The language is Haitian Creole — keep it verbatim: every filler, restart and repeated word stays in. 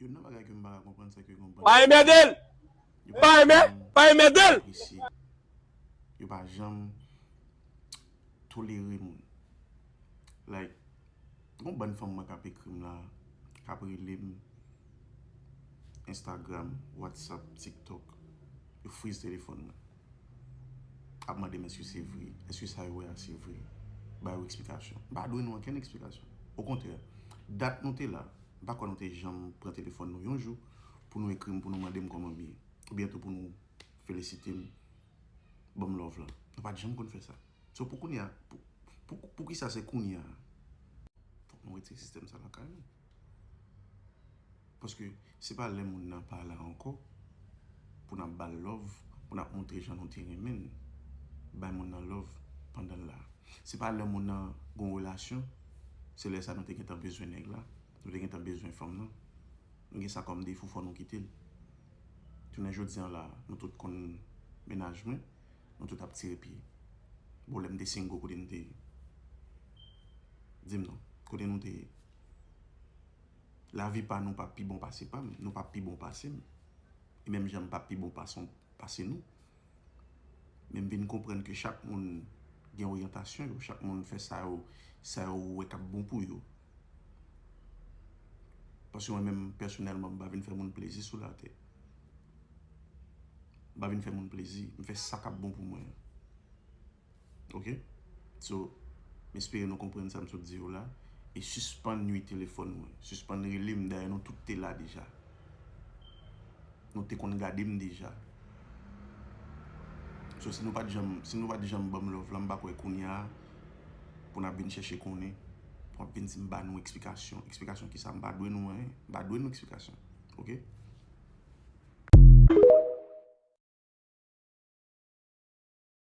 Youn nan bagay ke m pa ka konprann, se ke gon bann... Pa enmède l! Pa enmè, pa enmède l! Apresye. Yo pa janm tolere moun. Like, gon bann fanm mwen k ap ekri m la, k ap rele m Instagram, WhatsApp, TikTok. Yo friz telefòn mwen. Ap mande m èske se vre, èske sa yo wè a se vre. Ba yo eksplikasyon. M pa dwe nou okenn eksplikasyon. Okontrè, dat nou te la, m pa kwè nou te janm pran telefòn nou yon jou pou nou ekri m, pou nou mande m kòman m ye. Oubyen tou pou nou felisite m, ban m love la. Nou pa t janm konn fè sa. So pou kounye a, pou, pou, pou ki sa se kounye a? Fòk nou retire sistèm sa lakay nou. Paske se pa lè moun nan pa la ankò pou n ap ba l love, pou n ap montre jan nou te renmen l. Bay moun nan love pandan l la. Se pa lè moun nan gon relasyon, se lè sa nou te gentan bezwen nèg la, nou te gentan bezwen fanm nan. Nou gen sa kòm defo, fò nou kite l. Jounen jodi an la, nou tout konn mennaj mwen, nou tout ap tire pye. Bon, lè m te single, kote n te ye? Di m non, kote nou te ye? Lavi pa nou pa pi bon pase pa m, nou pa pi bon pase m. E menm jan m pa pi bon pase, pase nou. Men m vin konprann ke chak moun gen oryantasyon yo, chak moun fè sa yo, sa yo wè k ap bon pou yo. Paske mwen menm, pèsonèlman, m pa vin fè moun plezi sou latè. M pa vin fè moun plezi, m fè sa k ap bon pou mwen. Ok? So, m espere nou konprann sa m sot di yo la. E sispann nwi telefòn mwen. Sispann rele m, dayè nou tout te la deja. Nou te konn gade m deja. So, si nou pa t janm, si nou pa t janm ban m love la, m pa kwè kounye a pou n ap vin chèche konnen, pou n ap vin di m ba nou eksplikasyon. Eksplikasyon ki sa? M pa dwe nou anyen. M pa dwe nou eksplikasyon. Ok?